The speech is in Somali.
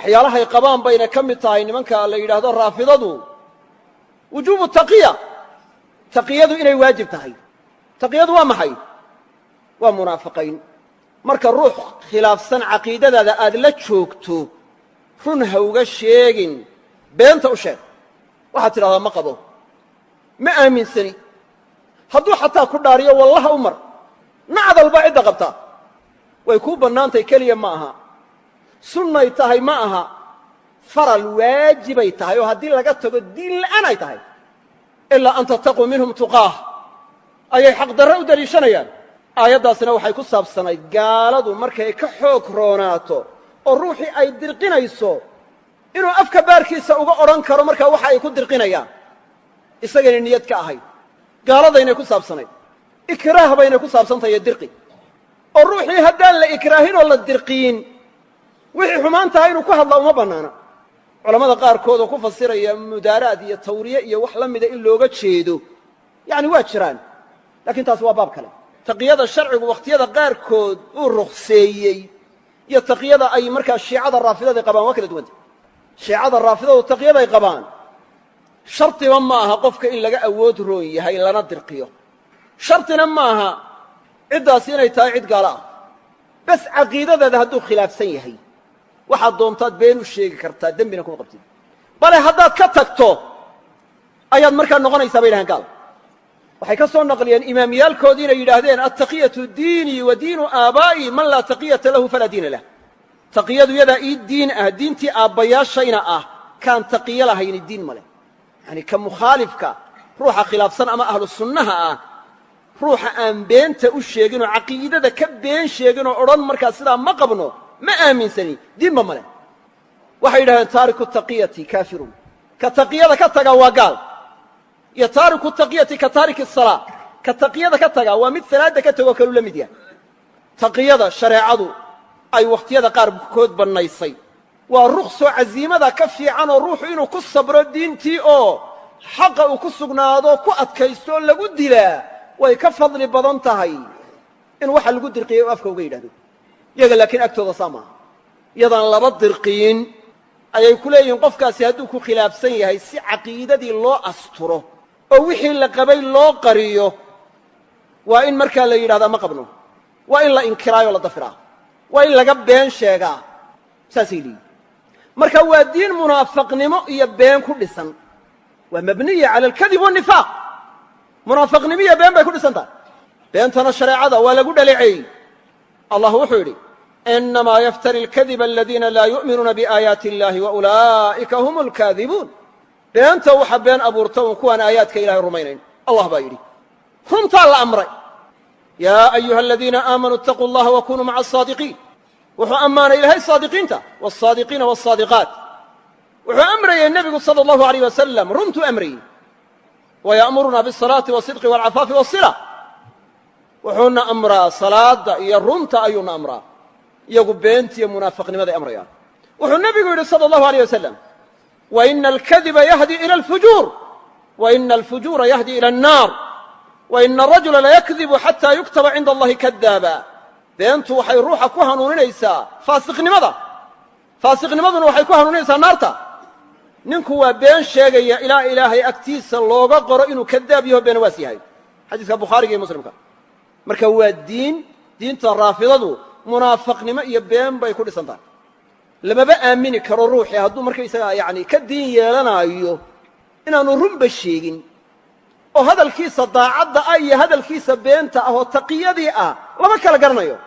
Waxyaalahay qabaan bayna ka mid tahay nimanka la yidhaahdo raafidadu wujuubu taqiya, taqiyadu inay waajib tahay. Taqiyadu waa maxay? Waa munaafiqayn. Marka ruux khilaafsan caqiidadaada aad la joogto, run ha uga sheegin, beenta u sheeg. Waxaad tidhahdaa: "Ma qabo, ma aaminsani." Hadduu xataa ku dhaariyo, wallaha u mar, nacdalbaa cidda qabtaa. Way kuu bannaantay keliya ma aha, sunnay tahay ma aha, faral waajibay tahay, oo haddii laga tago diin la'aan ay tahay. "Ilaa an tattaquu minhum tuqaah" ayay xaqdarre u daliishanayaan. Aayaddaasina waxay ku saabsanayd gaaladu markay ka xoog roonaato oo ruuxii ay dirqinayso, inuu afka baarkiisa uga odhan karo markaa waxa ay ku dirqinayaan, isagayna niyad ka ahayd. Gaaladaynay ku saabsanayd, ikraah baynay ku saabsantahay iyo dirqi, oo ruuxii haddaan la ikraahin oo la dirqiyin, wixii xumaan tahay inuu ku hadla uma bannaana. Culamada qaarkood oo ku fasiraya mudaaraad iyo tawriye iyo wax la mida in looga jeedo, yacni, waa jiraan, lakiin taasi waa baab kale. Taqiyada sharcigu wakhtiyada qaarkood uu rukhseeyey iyo taqiyada ay markaa shiicada raafidada qabaan waa kala duwanta. Shiicada raafidadu taqiyaday qabaan shardiba ma aha qofka in laga awood roon yahay lana dirqiyo, shartina ma aha ciddaasi inay tahay cid gaalo ah. Bas, caqiidadaada hadduu khilaafsan yahay, waxaad doontaad been u sheegi kartaa, dembina kuma qabtid. Bale haddaad ka tagto ayaad markaa noqonaysaa, bay yidhahaan, gaal. Waxay ka soo naqliyeen imaamiyaalkoodii inay yidhaahdeen: "Attaqiyatu diinii wa diinu aabaa'i, man laa taqiyata lahu falaa diina lah." Taqiyadu yadaa ii diin ah, diintii aabbayaashayna ah, kaan taqiyo lahayni diin ma leh. Yacani, ka mukhaalifka, ruuxa khilaafsan ama ahlu sunnaha ah, ruuxa aan beenta u sheegin oo caqiidada ka been sheegin oo odhan markaa sidaa ma qabno, ma aaminsani, diinba ma leh. Waxay yidhahdeen: taariku taqiyati kaafirun, ka taqiyada ka tagaa waa gaal, iyo taariku taqiyati ka taariki salaa, ka taqiyada ka tagaa waa mid salaadda ka tegoo kaluu la mid yahay. Taqiyada shareecadu ay wakhtiyada qaarkood bannaysay waa ruksoo casiimada ka fiican, oo ruuxu inuu ku sabro diintii oo xaqa uu ku sugnaado, ku adkaysto oo lagu dilaa, way ka fadli badan tahay in waxa lagu dirqiyey oo afka uga yidhahdo. Iyaga laakiin agtooda saa maaha. Iyadaan laba dirqiyin ayay ku leeyihiin qofkaasi hadduu ku khilaafsan yahay, si caqiidadii loo asturo oo wixii la qabay loo qariyo, waa in markaa la yidhahdaa ma qabno, waa in la inkiraayoo la dafiraa, waa in laga been sheegaa, saasay leeyihin. Marka waa diin munaafaqnimo iyo been ku dhisan, waa mabniya cala alkadib wanifaaq. Munaafaqnimo iyo been bay ku dhisan tahay. Beentana shareecada waa lagu dhaleeceeyey. Allah wuxuu yidhi: "Inamaa yaftari alkadiba aladiina laa yu'minuuna biaayaati illahi wa ulaa'ika hum alkaadibuun." Beenta waxa been abuurta un kuwaan aayaadka ilahay rumaynayn, Allah baa yidhi. Runtaa la amray: "Yaa ayuha aladiina aamanuu itaquu allaha wa kunuu maca asaadiqiin." Wuxuu ammaanay Ilaahay saadiqiinta, waalsaadiqiina waalsaadiqaat. Wuxuu amrayey nebigu sala allahu alayh wasalam, runtuu amrayey: "Waya'muruna bisalaati wasidqi walcafaafi wasila." Wuxuuna amraa salaadda iyo runta ayuuna amraa. Iyagu beentiiyo munaafaqnimaday amrayaan. Wuxuu nebigu yidhi sala allahu aleyh wasalam: "Wa ina alkadiba yahdi ila alfujuur, wa ina alfujuura yahdi ila annaar, wa ina arajula layakdibu xataa yuktaba cinda allahi kadaaba." Beentu waxay ruuxa ku hanuuninaysaa faasiqnimada, faasiqnimaduna waxay ku hanuuninaysaa naarta. Ninku waa been sheegaya ilaa Ilaahay agtiisa looga qoro inuu kadaab yaho, beenawaas yahay. Xadiiska Bukhaariga iyo Muslimka. Marka waa diin, diinta raafidadu munaafaqnimo iyo been bay ku dhisan tahay. Lamaba aamini karo ruuxii hadduu markaysagaa yacni ka diin yeelanaayo inaanu runba sheegin, oo hadalkiisa daacadda ah iyo hadalkiisa beenta ah oo taqiyadii ah lama kala garanayo.